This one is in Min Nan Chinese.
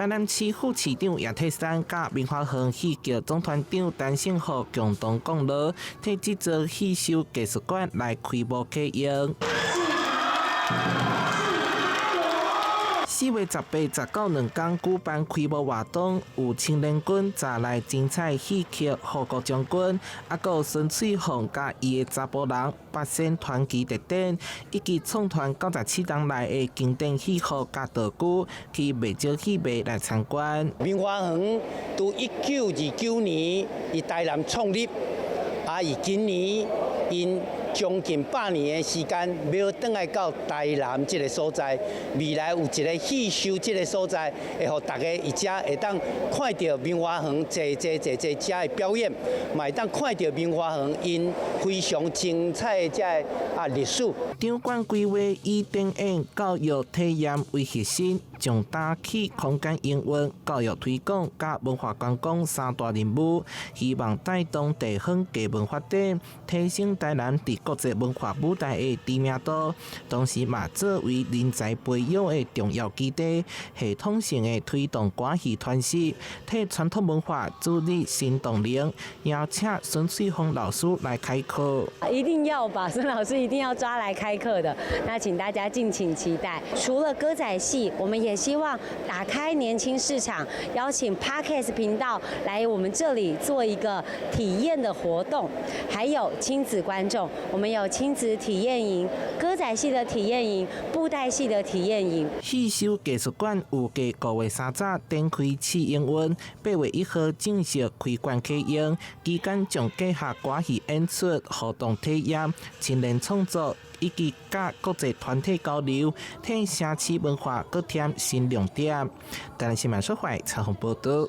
台南市副市長葉鐵珊佮明華園戲劇總團長陳勝虎共同功勞，替這座戲秀藝術館來開幕啟用。4月18、19兩天舉辦開幕活動，有青年軍帶來精彩戲曲《護國將軍》，啊，閣有孫翠鳳佮伊的查埔人八仙傳奇特典，以及創團97人來的經典戲服佮道具，去袂少戲迷來參觀。明華園佇1929年佇台南創立，啊，伊今年𪜶將近100年的時間，欲轉來到台南這个所在，未來有一个戲秀這个所在，會予大家佇遮會當看著明華園濟濟濟濟遮的表演，嘛會當看著明華園𪜶非常精彩的這个歷史。場館規劃以展演、教育、體驗為核心，將擔起空間營運、教育推廣佮文化觀光三大任務，希望帶動地方藝文發展，提升台南佇國際文化舞台的知名度，同時嘛作為人才培育的重要基地，系統性的推動歌戲傳習，替傳統文化注入新動能。邀請孫翠鳳老師來開課。一定要把孫老師一定要抓來開課的，那請大家敬請期待。除了歌仔戲，我們也希望打開年輕市場，邀請 Podcast 頻道來我們這裡做一個體驗的活動，還有親子觀眾，我們有親子體驗營、歌仔戲的體驗營、布袋戲的體驗營。戲秀藝術館預計5月3早展開試營運，8月1號正式開館啟用，期間將結合歌戲演出、活動體驗、青年創作以及佮國際團體交流，替城市文化閣添新亮點。台南新聞說懷採訪報道。